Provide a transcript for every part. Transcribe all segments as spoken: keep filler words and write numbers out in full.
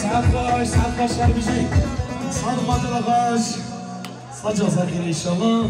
Saet xweş, saet xweş, her bijî. Saet xweş, saet xweş. Saca xêr inşallah.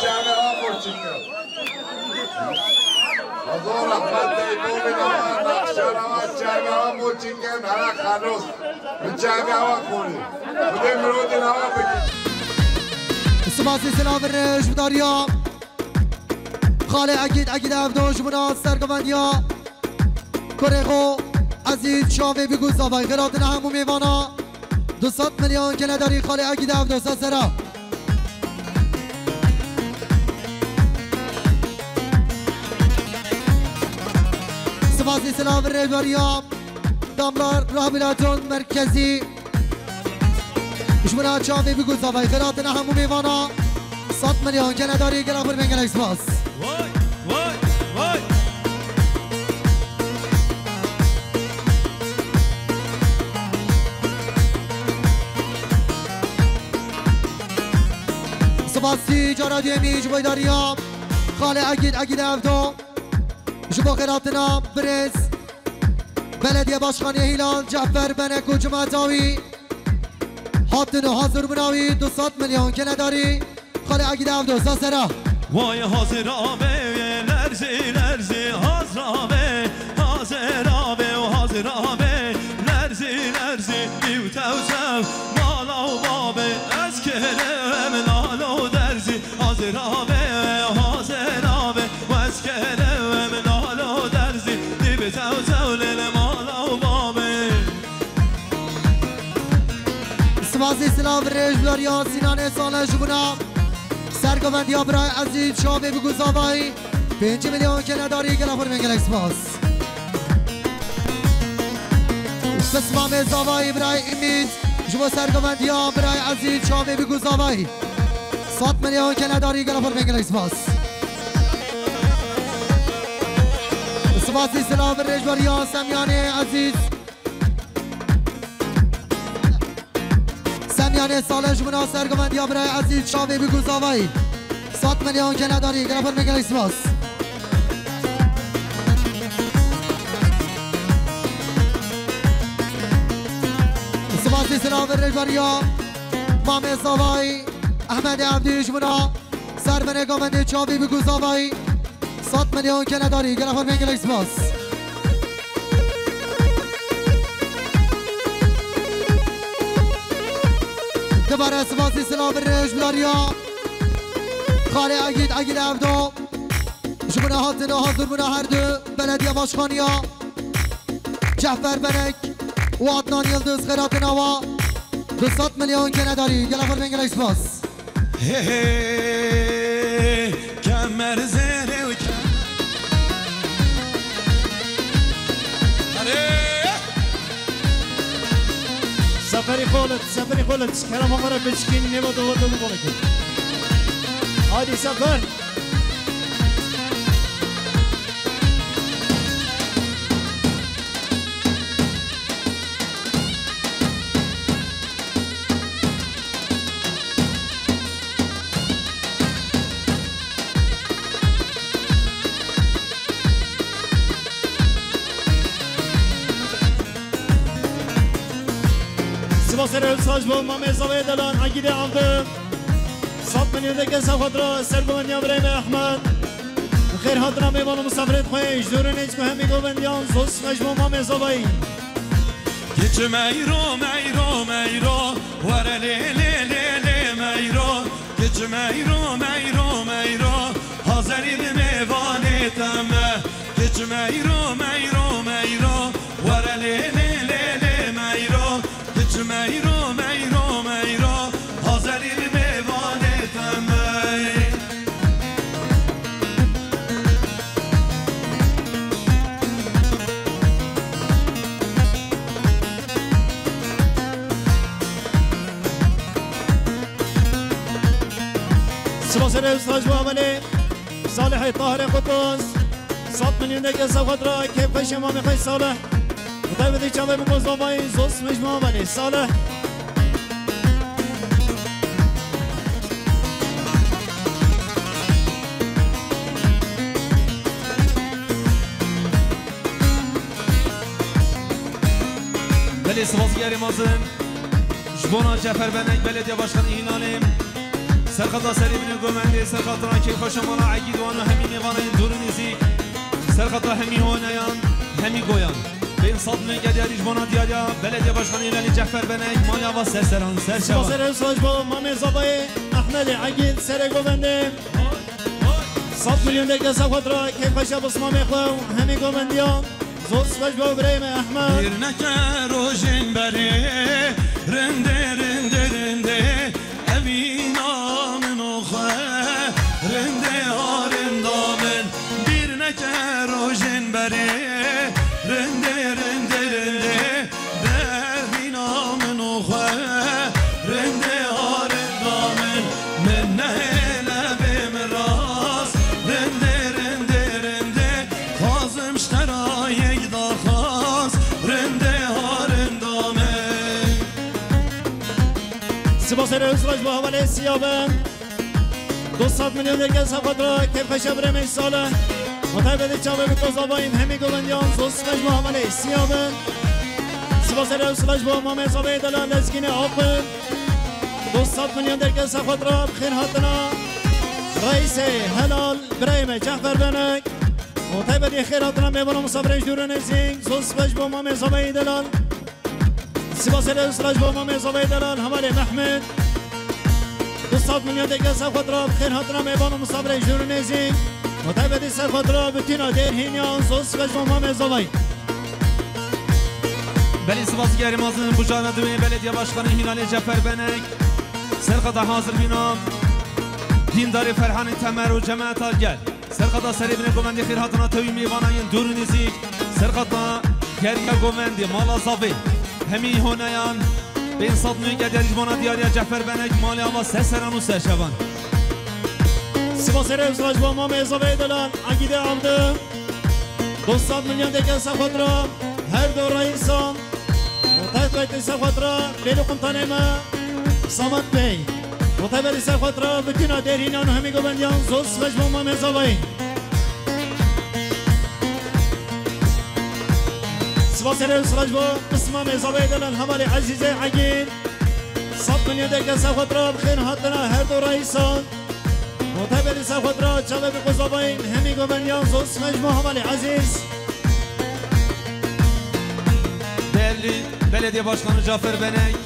Çaga wa koçike. Hazor Ahmet Bey, Domin Awa, Nakşar Awa, Çaga wa koçike, nara Xanos. Bi Çaga wa kori. Bi de mirodin awa biki. Sipasî silavir ji dariya. Xalê Ekîd, Ekîd Evdo ji bona sergovendiya. Kurê xo, Ezîz Çavê Bigû Zavay. Xêr hatin hemû mêvana. Du sed milyon kene darî xalê Egîd Evdo ser sera. Spasî silav rêberiya Damlar Rehabilitasyon Merkezi. Ji mina çavê biguzavay xêratina hemû mêvana. Sed milyon kene darî, gelek xurmên, gelek spas. Vay, vay, vay. Spasî cara duyemî ji bo îdariya xalê Egîd, Egîd Evdo. Ji bo xêratina birêz Belediye Başkanê Hîlal Cefer Benek û cimata wî hatin û hazir bûna wî du sed milyon kene darî. Xalê Egîd Evdo ser sera. Vay hazir abe, lerzî lerzî hazir abe, hazir abe û hazir abe, lerzî lerzî, tew tew tew, mala û babe, ez kerem lalo derzî, hazir abe, hazir abe, ez kerem lalo derzî, dî bi tew tew lê mala û babe. Spasî silav rêj bi dariya Sînanê Salih ji bona sergovendiya birayê ezîz çavê biguzavayî. Pêncî milyon kene darî, gelek xurmên, gelek spas. Pismamê zavayî birayê Îmîd ji bo sergovendiya birayê ezîz çavê biguzavayî. Sed milyon kene darî, gelek xurmên, gelek spas. Spasî silav rêj beriya Semyanê ezîz. Semyanê Salih ji mina sergovendiya birayê ezîz çavê biguzavayî. Sed milyon kene darî, gelek xurmên, gelek spas. Spasî silav rêj beriya Mamê Zavayî, Ehmedê Evdî ji mina Servenê govendê çavî biguzavayî. Sed milyon kene darî, gelek xurmên, gelek spas. Dibare spasî silav rêj bi dariya xalê Egîd, Egîd Evdo. Ji mina hatin û hazir bûna her du belediye başkaniya Cefer Benek û Adnan Yildiz xêratina wa du sed milyon kene darî, gelek xurmên, gelek spas. Hey, hey, kemer zêrê û ke- Erê! Seferî Xolit, Seferî Xolit, kerema xwe re biçkîn nêva dova dolu bolekê. Haydi Sefer! Sibasê re saz bo Mamê Zavê Delan, Egîdê Avdi. Sed milyon de kesa xatira sergovendiya birayê me Ehmed. Bi xêr hatina mêvan û misafirêt xwe, ji dûr û nêz ku hemî govendiyan zos me ji bo Mamê Zavayî. Kiç meyro, meyro, meyro, were lê, lê, lê, lê, meyro. Kiç meyro, meyro, meyro, hazerî bi mêvanê te me. Kiç meyro, meyro, meyro, were lê, lê, lê, lê, meyro. Kiç meyro, meyro, meyro, hazerî bi mêvanê te me. Sibasê re staj bu amelê. Salihê Tahirê Qutuz. Sed milyon de kesa xwe dira kêfxweşê mamê xwe Salih. Xwedê bidî çavê min Mustafayê zos mijma venê Salih. Belê sivazgerê mezin ji bona Cefer Benek, Belediye Başkanı Hilalê. Serxeta serê min û govendê, serxeta kêfxweşa mala Egîd wan û hemî mêvanên dûr û nêzîk, serxeta hemî honeyan, hemî goyan. Bên sed milyon kene darî ji bona diyariya Belediye Başkanı Hilalê Cefer Benek, mala wa ser seran, ser şevan. Sibasê re staj bo Mamê Zavayê, Ehmedê Egîd, serê govendê. Sed milyon de kesa xwe dira kêfxweşa bismamê xwe û hemî govendiyan. Zor spas bo birayê me Ehmed. Bîr neke rojên berê, Rindê, rindê, rindê, evîna min û xwe, rindê ha rinda min, bîr neke rojên berê. Rindê, rindê, rindê, devîna min û xwe, rindê ha rinda min, min nehêle bê min rast. Rindê, rindê, rindê, xwazim ji te ra yek daxwaz, rindê ha rinda min. Sibasê re usra ji bo hevalê Siya bin. Du sed milyon derge ser xwe dira, kêfxweşe birê me Salih. Bi taybetî çavê bi kozavayî hemî govendiyan zû sibê ji bo hevalê Siya bin. Sibasê re usra ji bo mamê zavê delal Lezgînê Aqil. Du sed milyon derge ser xwe dira, bi xêr hatina reîsê helal birayê me Cehfer Benek. Bi taybetî xêr hatina mêvana misafirên ji dûr û nêzîk, zû sibê ji bo mamê zavê delal. Sibasê re usra ji bo mamê zavê delal hevalê Mehmet. Du sed milyon derge ser xwe dira, bi xêr hatina mêvan û misafirên ji dûr û nêzîk. Bi taybetî ser xwe dira, bi tîna dêrhîniyan zû sibê ji bo mamê zavê. Belê spas gelî mazin bujana duê belediye başkanı Hilalê Cefer Benek. Serqata hazir bîna dîndarê Ferhanê Temer û cemaeta gel. Serqata serê binê govendê xêr hatina tewî mêvana yên dûr û nêzîk. Serqata geriya govendê mala zavê. Hemî honeyan pênc sed milyon gediya ji bona diyariya Cefer Benek malê ava ser seran û ser şevan. Sibasê re usra ji bo mamê zavê delal Agîdê Avdi. Du sed milyon derge ser xwe dira her du reîsan. Bi taybetî ser xwe dira bêlî qumtanê me Samet Bey. Bi taybetî ser xwe dira bi tîna dêrhînan û hemî govendiyan zû sibê ji bo mamê zavê. Sibasê re usra ji bo pismamê zavê delal hevalê Ezîzê Egîn. Sed milyon derge ser xwe dira bi xêr hatina her du reîsan. Bi taybetî ser xwe dira çavê bi kozavayî hemî govendiyan zû sibê ji bo hevalê Ezîz. Değerli Belediye Başkanı Cafer Benek,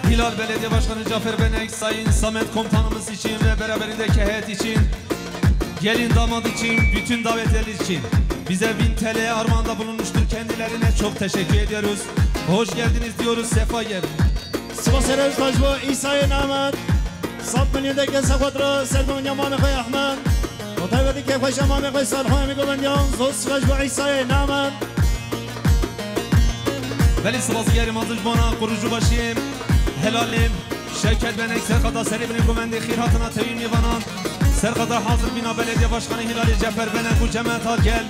Hilal Belediye Başkanı Cafer Benek, Sayın Samet Komutanımız için ve beraberindeki heyet için, gelin damat için, bütün davetliler için bize bin T L armağanda bulunmuştur. Kendilerine çok teşekkür ediyoruz. Hoş geldiniz diyoruz, sefa geldiniz. Sibasê re usra ji bo Îsayê Nemed. Sed milyon derge ser xwe dira ser govendiya mamê xwe Ehmed. Bi taybetî kêfxweşa mamê xwe Salih û hemî govendiyan zû sibê ji bo Îsayê Nemed. Belê spas gelî mazin ji bona kurucubaşî helalê Şevket Benek serqata serê binê govendê xêr hatina tewî mêvanan. Serqata hazir bîna belediye başkanı Hilalê Cefer Benek û cemaeta gel.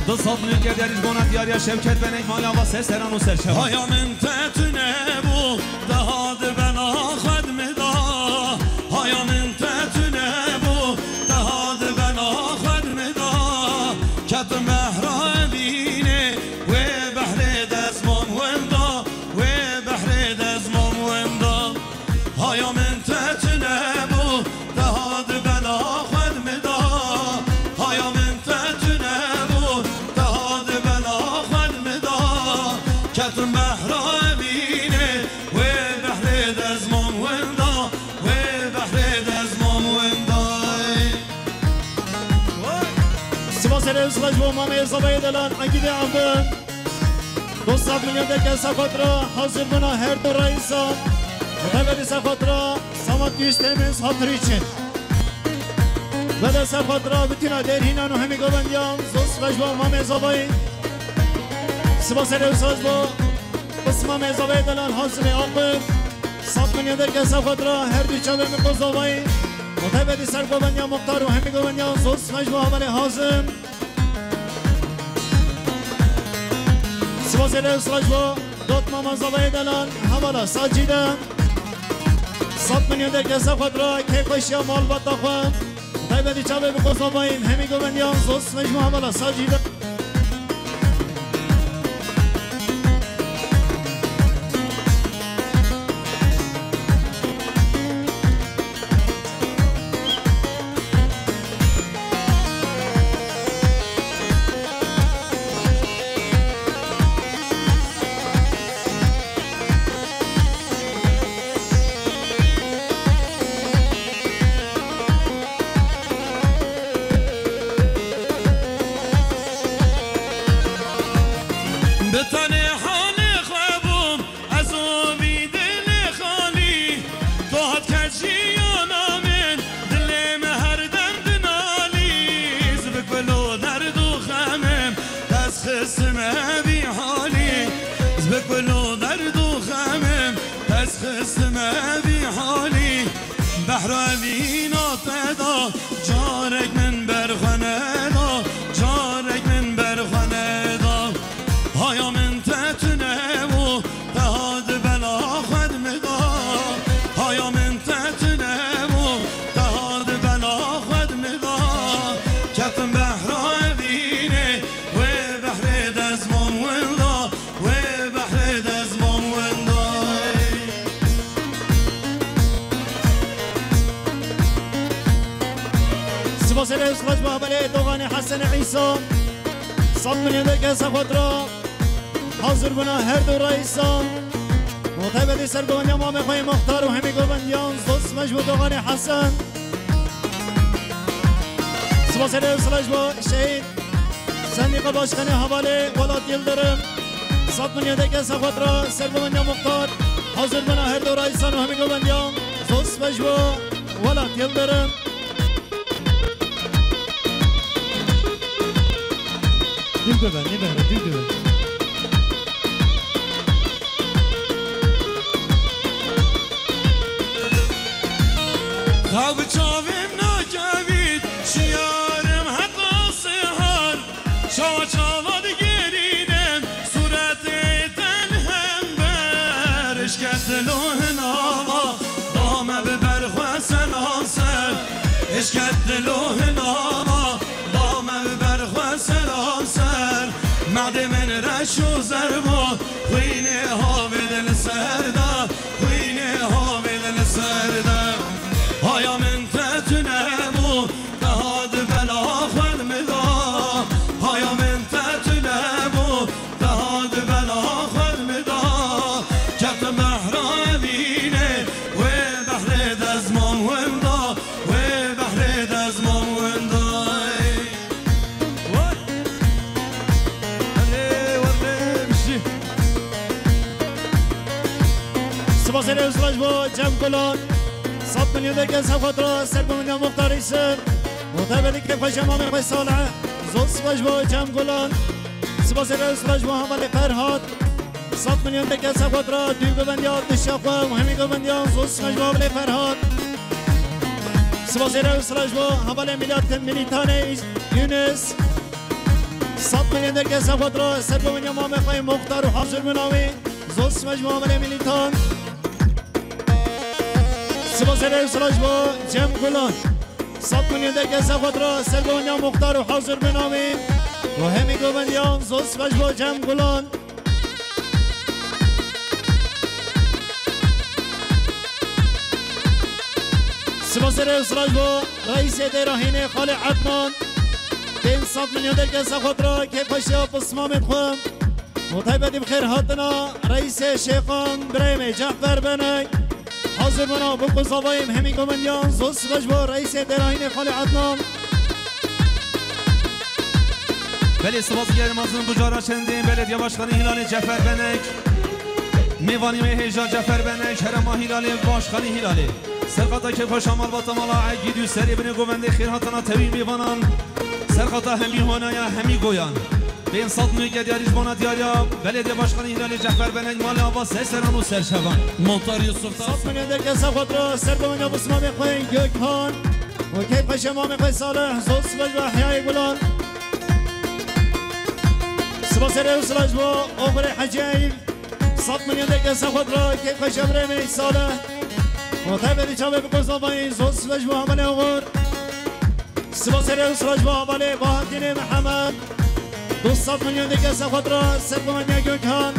Du sed milyon gediya ji bona diyariya Şevket Benek malê ava ser seran û ser şevan. Haya min te tune bû, deha di bena xwe di min da. Haya min te tune bû, deha di bena xwe di min da. Ketim behra evînê, wê behrê dezmam winda, wê behrê dezmam winda. Haya min te tune bû, deha di bela xwe di min da. Haya min te tune bû, deha di bela xwe di min da. Ketim behra evînê, wê behrê dezmam winda, wê behrê dezmam winda. Sibasê re usra ji bo mamê zavê delal Egîdê Avdi. Du sed milyon derge ser xwe dira hazir bûna her du reîsan. Bi taybetî ser xwe dira Samet Yustemiz hatırı için. Ve de ser xwe dira bi tîna dêrhînan û hemî govendiyan zû sibê ji bo mamê zavê. Sibasê re usra ji bo pismamê zavê delal Hazimê Aqil. Sed milyon derge ser xwe dira her du çavê min kozavayî. Bi taybetî ser govendiya muxtar û hemî govendiyan zû sibê ji bo hevalê Hazim. Sibasê re usra ji bo dotmama zavayê delal hevala Sacîde. Sed milyon derge ser xwe dira kêfxweşiya malbata xwe. Taybetî çavê bi kozavayî hemî govendiyan zû sibê ji bo hevala Sacîde. Hat ke jiyana min, dilê me her dem dinalî, zibik bilo derd û xemim, dest xistime vî halî, zibik bilo derd û xemim, dest xistime vî halî. Behra evîna te da, carek min ber xwe neda, carek min ber xwe neda. Haya min te tune bû, teha di bela xwe dimida. Haya min te tune bû, teha di bela xwe dimida. Ketim behra evînê, wê behrê dezmam winda. Wê behrê dezmam wendayê. Sibasê re spas ba belê Doganê Hesen Îsa. Sed milyon de kesa xwe ra hazir bûna her du reîsa. Motebedî ser govendîya mamê xwe yê Muxtar û hemî govendiyan zor spas bo Doganê Hesen. Sibasê re spas bo şehîd Sendîka Başkanê Hevalê Welat Yildirim. Sed milyon de kesa xwe ra ser govendiya Muxtar. Hazir bûna her du reîsan û hemî govendiyan. Zor spas bo Welat Yildirim. Dil bibin, nî bere, dil bibin. Xew bi çavim nakevît, şiyarim heta sihar. Çawa çawa digerînim, sûretê te li hember. Eşket dilo hin ava, da me bi ber xwe ser a ser. Eşket dilo hin ava, da me bi ber xwe ser a ser. Madê min reş û zer bû, xwînê havê de li ser da, xwînê havê de li ser da. Haya min te tune bû, Teha di bela xwe dimida, haya min te tune bû, teha di bela xwe dimida. Ketim behra evînê, wê behrê dezmam winda, wê behrê dezmam winda. Sibasê re spas bo Cem Gulan. Sed milyon de kesa xwe ra ser govendiya Muxtar Îsa. Motebedî kêfxweşa mamê xwe Salih. Zor spas bo Cem Gulan. Sibasê re spas bo hevalê Ferhat. Sed milyon de kesa xwe ra du govendiya dişa xwe û hemî govendiyan zor spas bo hevalê Ferhat. Sibasê re spas bo hevalê Milat Milîtanê Yunus. Sed milyon de kesa xwe ra ser govendiya mamê xwe Muxtar û hazir bûna wî. Zor spas bo hevalê Milîtan. Sibasê re spas bo Cem Gulan. Sed milyon de kesa xwe ra ser govendiya Muxtar û hazir bûna wî. Û hemî govendiyan zor spas bo Cem Gulan. Sibasê re spas bo reîsê Dêrahînê Xalê Ednan. Pênc sed milyon de kesa xwe ra kêfxweşiya pismamê xwe. Û taybetî bi xêr hatina reîsê Şêxan birayê me Cafer Benek. Hazir bûna bo quzavayê hemî govendiyan zor spas bo reîsê Dêrahînê Xalê Ednan. Belê spas gerim azim bu cara çendê belediye başkanı Hilalê Cafer Benek. Mêvanî me hêja Cafer Benek, herema Hilalê, başkanî Hilalê. Serqata kêfxweşa malbata mala Egîdû serê binê govendê xêr hatana tewî mêvanan. Serqata hemî honaya hemî goyan. Pênc sed nû gediyarî ji bona diyariya belediye başkanı Hilalê Cafer Benek malê ava ser seran û ser şevan. Muxtar Yusuf da. Sed milyon de kesa xwe ra ser govendiya pismamê xwe Gökhan. Û kêfxweşa mamê xwe Salih. Zor spas bo Ehyayê Gulan. Sibasê re spas bo Oxirê Hecî Eyîb. Sed milyon de kesa xwe ra kêfxweşa birê me Salih. Û taybetî çavê bi quzavayê zor spas bo hevalê Oxir. Sibasê re spas bo hevalê Bahatînê Mihemed. Du sed milyon de kesa xwe ra ser govendiya Gökhan.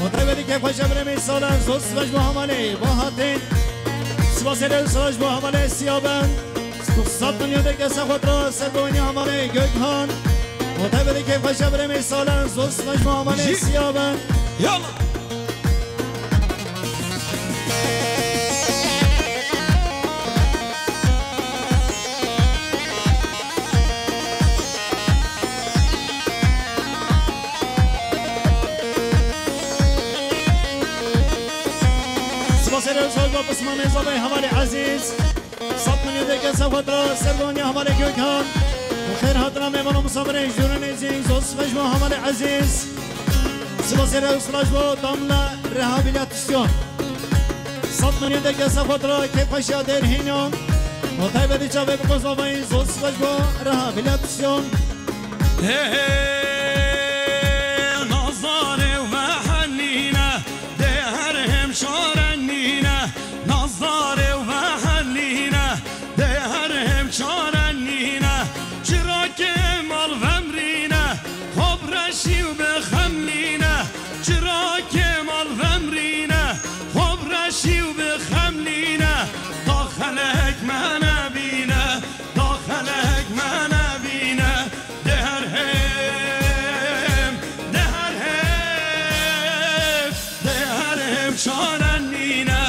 Û taybetî kêfxweşa birê me Salih. Zor spas bo hevalê Bahatîn. Sibasê re spas bo hevalê Siyaben. Du sed milyon de kesa xwe ra ser govendiya hevalê Gökhan. Û taybetî kêfxweşa birê me Salih. Zor spas bo hevalê Siyaben. Yallah. Sibasê re spas bo Osman Mezabey hevalê ezîz. Sed milyon derkeze xwe dira ser gonya hevalê Gökhan. Xêr hatina mêvan û misafirên jûrin êzî, zos xweş bo hevalê ezîz. Sibasê re û silaş bo damla rehabilitasyon. Sed milyon derkeze xwe dira kêfxweşiya dêrhînan. Û taybetî çavê bi kozavayî, zos xweş bo rehabilitasyon. Hey, hey, nazarê ve henîne, dê her hem çare nîne. Nazarê ve henîne, dê her hem çare nîne. Çira kêmal vemrîne, xwe bi reşî û bi xem nîne. Çira kêmal vemrîne, xwe bi reşî û bi xem nîne. Daxelek me nebîne, daxelek me nebîne. Dê her hem, dê her hem, dê her hem çare nîne,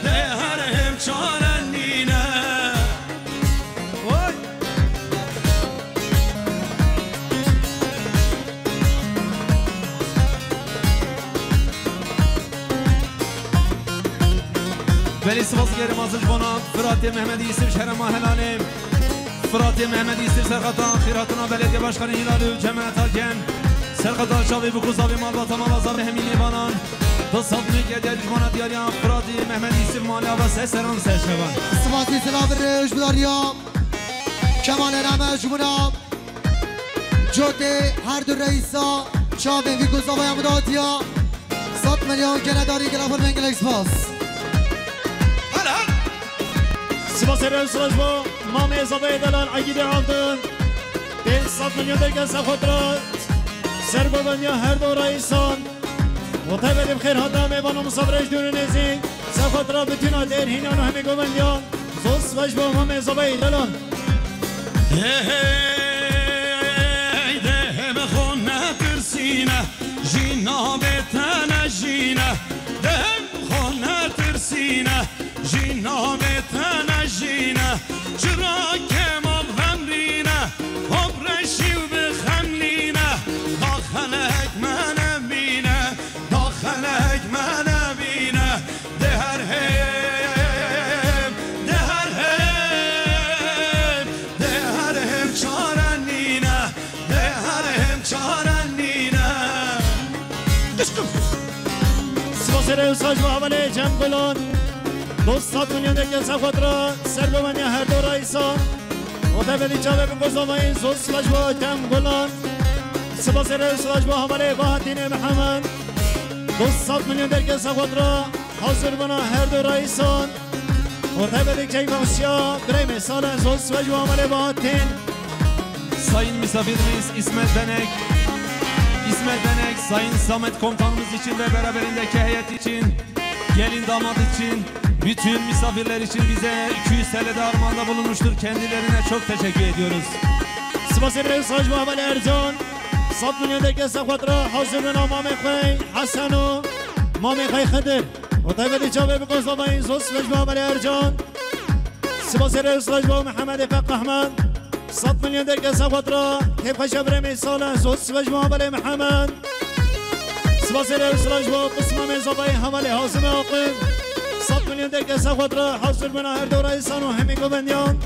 dê her hem çare nîne. Oy! Belê spas gerim azil bona Firatê Mehmedî Yusuf ji herema helalê. Firatê Mehmedî Yusuf serxeta xêrhatina belediye başkanê Hîlalê û cemaeta gen. Serxeta çavê bi kozavê malbata mala zarê hemî mêvanan. Bi sed milyon gediya dijmana diyariya Firatê Mehmedî Yusuf maliya ve ser seran ser şevan. Spasî silav rêj bidariya. Kemalê Rame ji bona Cotê her du reîsa çavên vî ku zavaya min datiya. Sed milyon genedarî gelek xwe rengilek spas. Hala! Sibasê re û silaş bo mamê Zavayê Delal Egîdê Avdin. Pênc sed milyon derkeze xwe dira ser govendiya her du reîsan. Û taybetî bi xêr hatina mêvan û misafirê ji dûr û nêzîk. Ser xwe dira bi tîna dêrhînan û hemî govendiyan. Zos weş bo mamê Zavayê Delal. Hey, hey, dê bi xwe netirsîne, jî nabê te nejîne. Dê bi xwe netirsîne, jî nabê te nejîne. Çira kêmal vemrîne, xwe bi reşî û bi xem nîne. Daxelek me nebîne, daxelek me nebîne. Dê her hem, dê her hem, dê her hem çare nîne, dê her hem çare nîne. Qışqım. Sibasê re û saç ve hevalê Cem Gulan. Dost sed milyon derkeze xwe dira ser govendiya her du reîsan. Û taybetî çavê bi kozavayî, zos weş bo Cem Gulan. Sibasê re û saç ve hevalê Bahatînê Mihemed. Dost sed milyon derkeze xwe dira. Hazir bûna her du reîsan. Û taybetî keyfxweşiya birê me Salih, zos weş bo hevalê Bahatîn. Sayın misafirimiz İsmet Benek, İsmet Benek, Sayın Samet Komutanımız için ve beraberindeki heyet için, gelin damat için, bütün misafirler için bize iki yüz T L'de armağanda bulunmuştur. Kendilerine çok teşekkür ediyoruz. Sibasê re û saç bo hevalê Ercan. Sed milyon derkeze xwe dira, hazir bûna mamê xwe Hesen û mamê xwe Xidir. Û taybetî çavê bi kozavayî, zos weş bo hevalê Ercan. Sibasê re û saç bo Mihemedê Feq Ehmed. Sed milyon derkeze xwe dira, kêfxweşiya birê me Salih, zos weş bo hevalê Mihemed. Sibasê re û silaş bo qisma me zavayê hevalê Hazimê Aqil. Sed milyon derkeze xwe dira, hazir bûna her du reîsan û hemî govendiyan.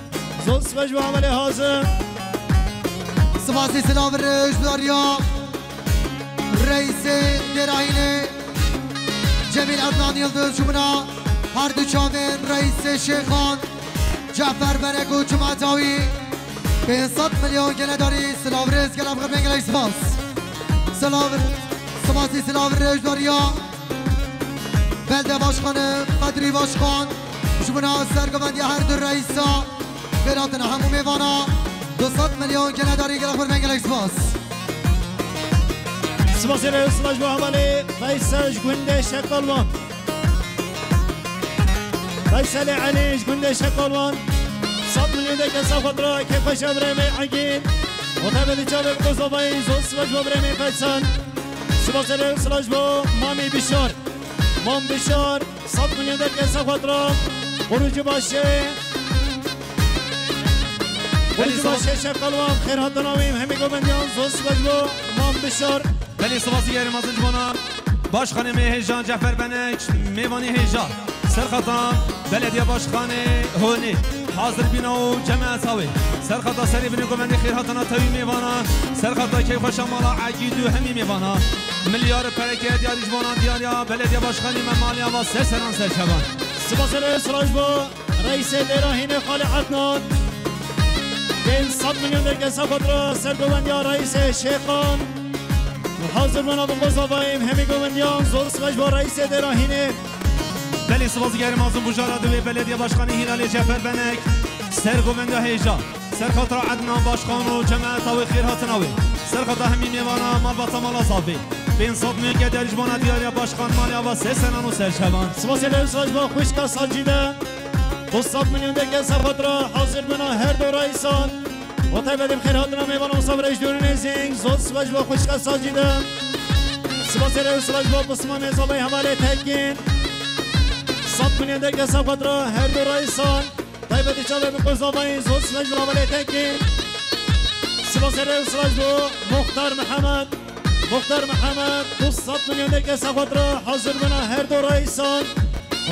Zos weş bo hevalê Hazim. Spasî silav rêj bidariya reîsê dêrayînê Cemîl Ednan Yildiz ji mina her du çavên reîsê Şêxan. Cafer Benek û cemaeta wî pênc sed milyon genedarî silav rêz gelek xwe bên gelek spas. Silav, spasî silav rêjdariya Belde Başkanı Kadri Başkan ji bona sergovendiya her du reîsa, xêrhatina hemû mêvana du sed milyon genedarî gelek xwe bên gelek spas. Spasê rêz silav ji bo hevalê Veysel ji gundê Şekalwan. Veyselê Elî ji gundê Şekalwan. Sed milyon derkeze xwe dira, kêfxweşiya birê me Egîn. Û taybetî çavê bi kozavayî, zos weş bo birê me Feysel. Spasê rêz silav ji bo Mamî Bişar. Mam Bişar, sed milyon derkeze xwe dira. Qurucu Başê. Qurucu Başê Şekalwan, xêrhatina wî, hemî govendiyan, zos weş bo Mam Bişar. Belê, spasî gerim mezin ji bona Başkanê me hêja Cafer Benek, mêvanê hêja. Serxeta Belediye Başkanê Honê hazir bîna û cemaeta wê. Serxeta serê binê govendê xêr hatina tewî mêvana. Serxeta keyfxweşa mala Egîd û hemî mêvana. Milyar pereke diyarî ji bona diyariya belediye başkanî me maliya va ser seran ser çevan. Sibasê re siraj bo reîsê dêra hînê Xalê Ednan. Pênc sed milyon derkesa xwe ra ser govendiya reîsê Şêxan. Hazir bana bin qozavayim hemî govendiyan zor sibaj bo reîsê dêra hînê. Belê sibas digerim azim bujara divê belediye başkanî Hîlalê Cefer Benek. Ser govendiya hêja. Serxata Ednan Başkan û cemaeta wê xêr hatina wê. Serxata hemî mêvana malbata mala zavê. Pênc sed milyon ke derî ji bona diyariya başkan malê ava ser senan û ser çevan. Sibasê lew saj bo xwişka Sacîde. Du sed milyon deke serxat ra hazir bina her do raisan. Û taybetî bi xêr hatina mêvana misafirê ji dûrî nêzîk. Zor sibas bo xwişka Sacîde. Sibasê lew saj bo pisma mêzabey hevalê Tekîn. Sed milyon deke serxat ra her do raisan. Taybetî çavê bi quzavayî zor sibas bo hevalê Tekîn. Sibasê re sibas bo Muxtar Mihemed. Muxtar Mihemed du sed milyon deke serxat ra hazir bina her do raisan.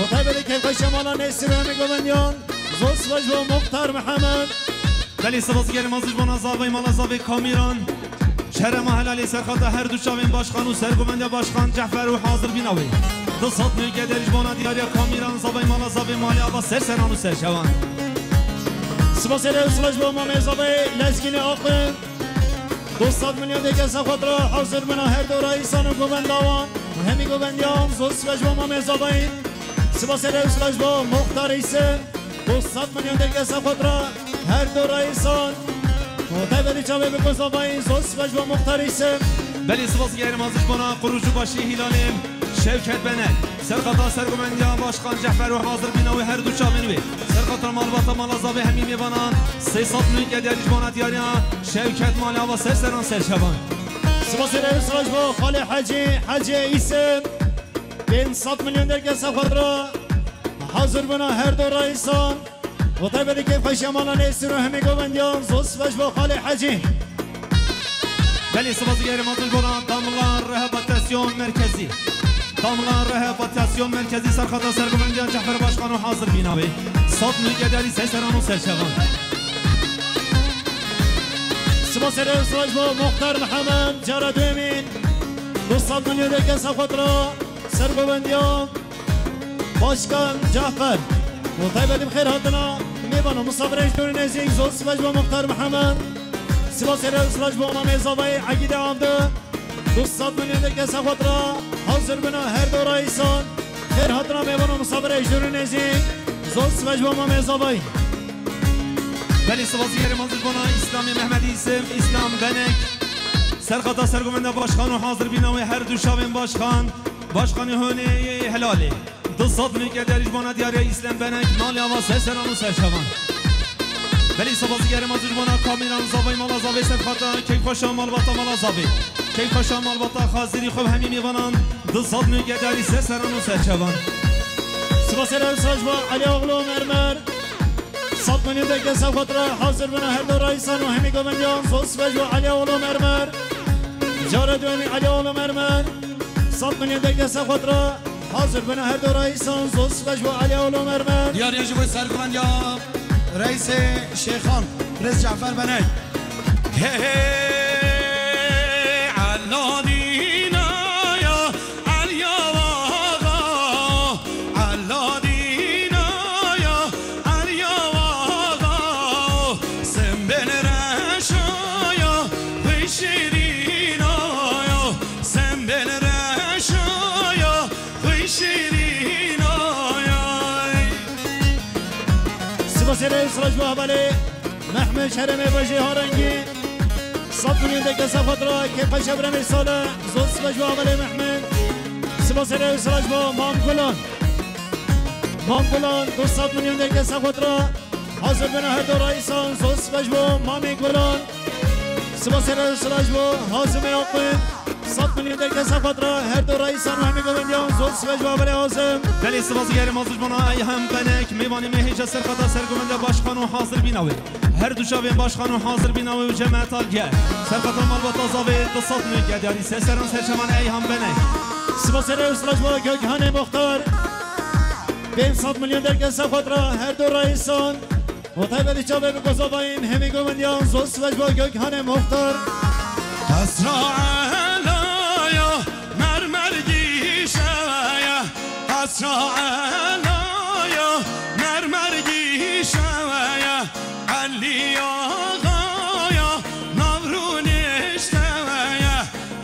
Û taybetî keyfxweşiya mala Nêsîr û hemî govendiyan zor sibas bo Muxtar Mihemed. Belê sibas gerim aziz bona zavay mala zavê Kamîran. Şerema helalê serxata her du çavên başkan û sergovendiya başkan Cefer û hazir bîna wê. Du sed milyon ke derî ji bona diyariya Kamîran zavay mala zavê malê ava ser seran û ser çevan. Sibasê re sibas bo mamê zavay Lezgînê Aqil. Du sed milyon deke serxat ra hazir bina her do raisan û govendawan. Hemî govendiyan zor sibas bo mamê zavay. Sibasê re sibas bo Muxtar Îse. Du sed milyon deke serxat ra her do raisan. Û taybetî çavê bi quzavayî zor sibas bo Muxtar Îse. Belê sibas gerim aziz bona qurûc û başî Hîlalê Şevket Benek. Serxata sergovendiya başkan Cefer û hazir bîna wê her du çavên wê. Serxata malbata mala zavê hemî mêvanan sê sed milyon ke derî ji bona diyariya Şevket malê ava ser seran ser çevan. Sibasê re sibas bo Xalê Hecî, Hecî Îse. Pênc sed milyon deke serxat ra hazir bina her do raisan. Û taybetî keyfxweşiya mala Nêsîr û hemî govendiyan zor sibas bo Xalê Hecî. Belê sibas gerim aziz bona Damla Rehabilitasyon Merkezi. Damla Rehabilitasyon Merkezi serxata sergovendiya Cefer Başkan û hazir bîna wê. Sed milyon ke derî ser seran û ser çevan. Sibasê re sibas bo Muxtar Mihemed cara duyemîn. Du sed milyon deke serxat ra sergovendiya Başkan Cafer. Û taybetî bi xêr hatina mêvan û misafirê ji dûrî nêzîk zor sibas bo Muxtar Mihemed. Sibasê re sibas bo mamê zavayê Egîdê Avdi. Du sed milyon deke serxat ra hazir bina her do raisan. Xêr hatina mêvan û misafirê ji dûrî nêzîk zor sibas bo mamê zavayê. Belê sibas gerim aziz bona Îslamê Mehmedî Îsim, Îslam Benek. Serxata sergovenda başkan û hazir bîna wê her du çavên başkan. Başkanê Honê yê helalê. Du sed milyon ke derî ji bona diyariya Îslam Benek malê ava ser seran û ser çevan. Belê sibas gerim aziz bona Kamîran zavay mala zavê serxata keyfxweşa malbata mala zavê. Keyfxweşa malbata hazirî xwe hemî mêvanan du sed milyon ke derî ser seran û ser çevan. Sibasê re sibas bo Elî Oğlu Mermer. Sed milyon deke serxat ra hazir bina her do raisan û hemî govendiyan zor sibas bo Elî Oğlu Mermer. Cara duyemî Elî Oğlu Mermer. Sed milyon deke serxat ra hazir bina her do raisan zor sibas bo Elî Oğlu Mermer. Diyariya ji bo sergovendiya reîsê Şêxan Rêz Cafer Benek. He he Ella dîna ya Elya Axa. Ella dîna ya Elya Axa. Sembel reşa ya xwe şirîna ya. Sembel reşa ya xwe şirîna ya. Sibasê re siraj bo hevalê Mehmet Şeremê Bajê Harengî. Sed milyon deke serxat ra keyfxweşa biremê Salih. Zor sibas bo hevalê Mehmet. Sibasê re siraj bo Mam Gulan. Mam Gulan du sed milyon deke serxat ra hazir bina her do raisan. Zor sibas bo Mamê Gulan. Sibasê re siraj bo Hazimê Aqil. Sed milyon deke serxat ra her do raisan û hemî govendiyan. Zor sibas bo hevalê Hazim. Belê sibas gerim aziz bona Eyham Benek. Mêvanê me hêja serxata sergovenda başkan û hazir bîna wê. Her du çavên başkan û hazir bîna wê û cemaeta ge. Serxata malbata zavê du sed milyon ke diyarî ser seran ser çevan Eyham Benek. Sibasê re siraj bo Gökhanê Muxtar. Pênc sed milyon derkeze xwe ra her du reisan. Û taybetî çavê bi gozabayên hemî govindiyan zor sibê ji bo Gökhanê Muxtar. Qesra elaya mermer gîşeye, qesra elaya mermer gîşeye, Elî Axaya nav rûnişteye.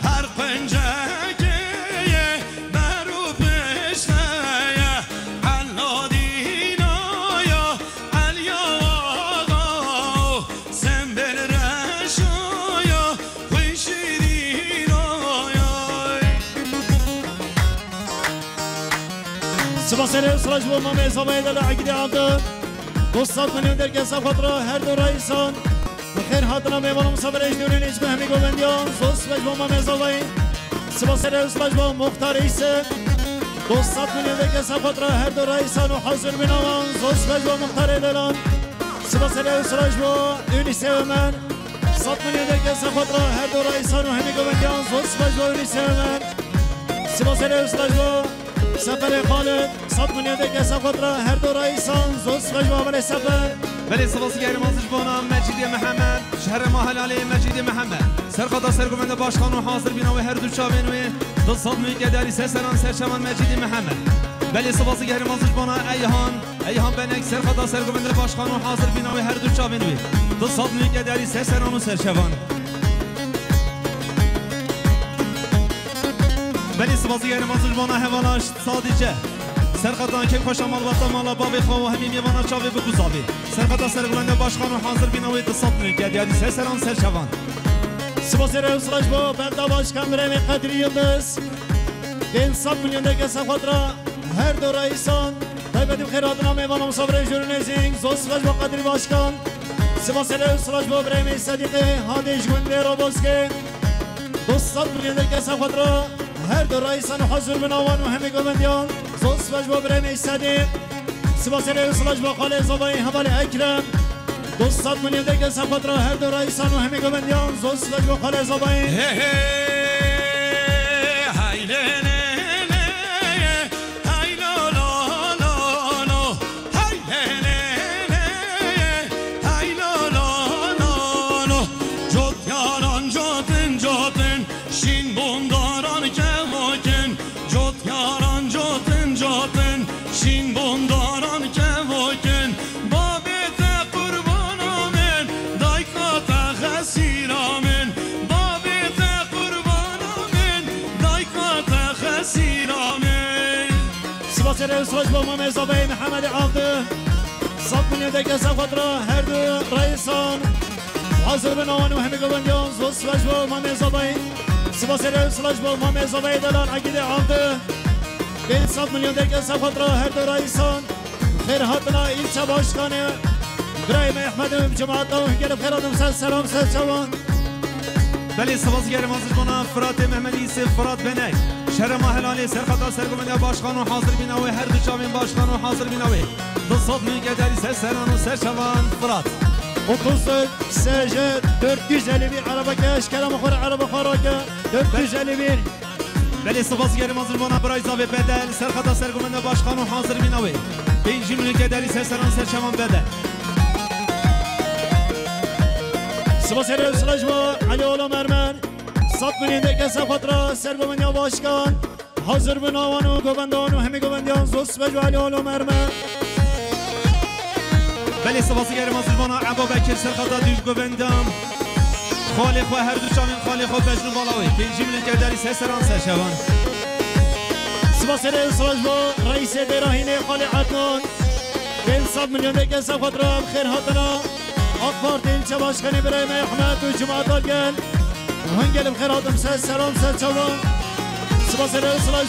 Her quncekê yê ber û pişte ye, Ella dîna ya, Elî Axa, Sembel reşa ya, xwîn şîrîna ya. Sibasê rê û sira ji bo Mamê Zavayê de li Egîdê Avdi. Du sed milyon derkeze xwe ra her du reisan. Bi xêr hatina mêvanan, misafirê ji dûrê nêz bi hemî govindiyan. Zor sibê ji bo Mamê Zavayê. Sibasê rê û sira ji bo Muxtar Îse. Du sed milyon derkeze xwe ra her du reisan û hazir bîna wan. Zor sibê ji bo Muxtarê Delan. Sibasê rê û sira ji bo Ûnîsê Ömer. Sed milyon derkeze xwe ra her du reisan û hemî govindiyan. Zor sibê ji bo Ûnîsê Ömer. Sibasê rê û sira ji bo Seferê Xalid, sed milyon derkeze xwe ra her du reisan, zor sibê ji bo Amelê Sefer. Belê, sibasî gehre mezin ji bona Mecîdê Mihemed, ji herêma helalê Mecîdê Mihemed. Serqata sergovenda başkan û hazir bîna wê her du çavên wê, du sed milyon derkeze seran serçavan Mecîdê Mihemed. Belê, sibasî gehre mezin ji bona Eyhan, Eyhan Benek, serqata sergovenda başkan û hazir bîna wê her du çavên wê, du sed milyon derkeze seran û serçavan. Belê, sibasî gehre mezin ji bona hevala Sadîce. Serqata kêfxweşa malbata mala bavê xwe û hemî mêvana çavê bi guzavê. Serqata sergovenda başkan û hazir bîna wê du sed milyon derkeze seran serçavan. Sibasê rê û sira ji bo benda başkan birêmê Qedrî Yildiz. Pênc sed milyon derkeze xwe ra her du reisan. Taybetî bi xêr hatina mêvanan, misafirê jûr û nêzîk. Zor sibê ji bo Qedrî Başkan. Sibasê rê û sira ji bo birêmê Sedîqê Hadê ji gundê Roboskê. Du sed milyon derkeze xwe ra her du reisan û hazir bîna wan û hemî govindiyan. Zor sibê ji bo birêmê Sedîq. Sibasê rê û sira ji bo Xalê Zavayê hevalê Ekrem. Du sed milyon derkeze xwe ra her du reisan û hemî govindiyan. Zor sibê ji bo Xalê Zavayê. Hey, hey, hey, lê, lê, lê, hey, lo, lo, lo, lo. Hey, lê, lê, lê, hey, lo, lo, lo, lo. Cotyaran cotin, cotin, şîn bondaran kevokin. Cotyaran cotin, cotin, şîn bondaran kevokin. Bavê te qurbana min, dayka te xesîra min. Bavê te qurbana min, dayka te xesîra min. Sibasê rê û sira ji bo Mamê Zavayê Mihemedê Avdi. Sed milyon derkeze xwe ra her du reisan. Hazir bîna wan û hemî govindiyan. Zor sibê ji bo Mamê Zavayê. Sibasê rê û sira ji bo Mamê Zavayê Delan Egîdê Avdi. Pênc sed milyon derkeze xwe ra her du reisan. Xêr hatina îlçe başkanê birayê me Ehmed û cemaeta û gelê bi xêr hatin ser seran ser çavan. Belê, sibasî gehre mezin ji bona Firatê Mehmed Îsê, Firat Benek. Ji herêma helalê, serqata sergovenda başkan û hazir bîna wê her du çavên başkan û hazir bîna wê. Du sed milyon derkeze seran û serçavan Firat. Otuz S J dört yüz elli bir araba ke, eşkera mixwara araba xwe rake, dört yüz elli bir. Belê, sibasî gehre mezin ji bona birayê Zavê Bedel, serqata sergovenda başkan û hazir bîna wê. Pêncî milyon derkeze seran serçavan Bedel. Sibasê rê û sira ji bo Elî Ola Mermer. Sed milyon derkeze xwe ra sergovenda başkan. Hazir bîna wan û govendan û hemî govendiyan. Zor sibê ji bo Elî Ola Mermer. Belê, sibasî gehre mezin ji bona Eba Bekir, serqata du govendan. Xalê xwe, her du çavên xalê xwe bejn û bala wê. Pêncî milyon derkeze seran serçavan. Sibasê rê û sira ji bo reîsê Dêrahînê Xalê Ednan. Pênc sed milyon derkeze xwe ra bi xêr hatina. AK Partî îlçe başkanê birayê me Ehmed û cemaeta gel. Hûn gelê bi xêr hatin ser seran ser çavan. Sibasê rê û sira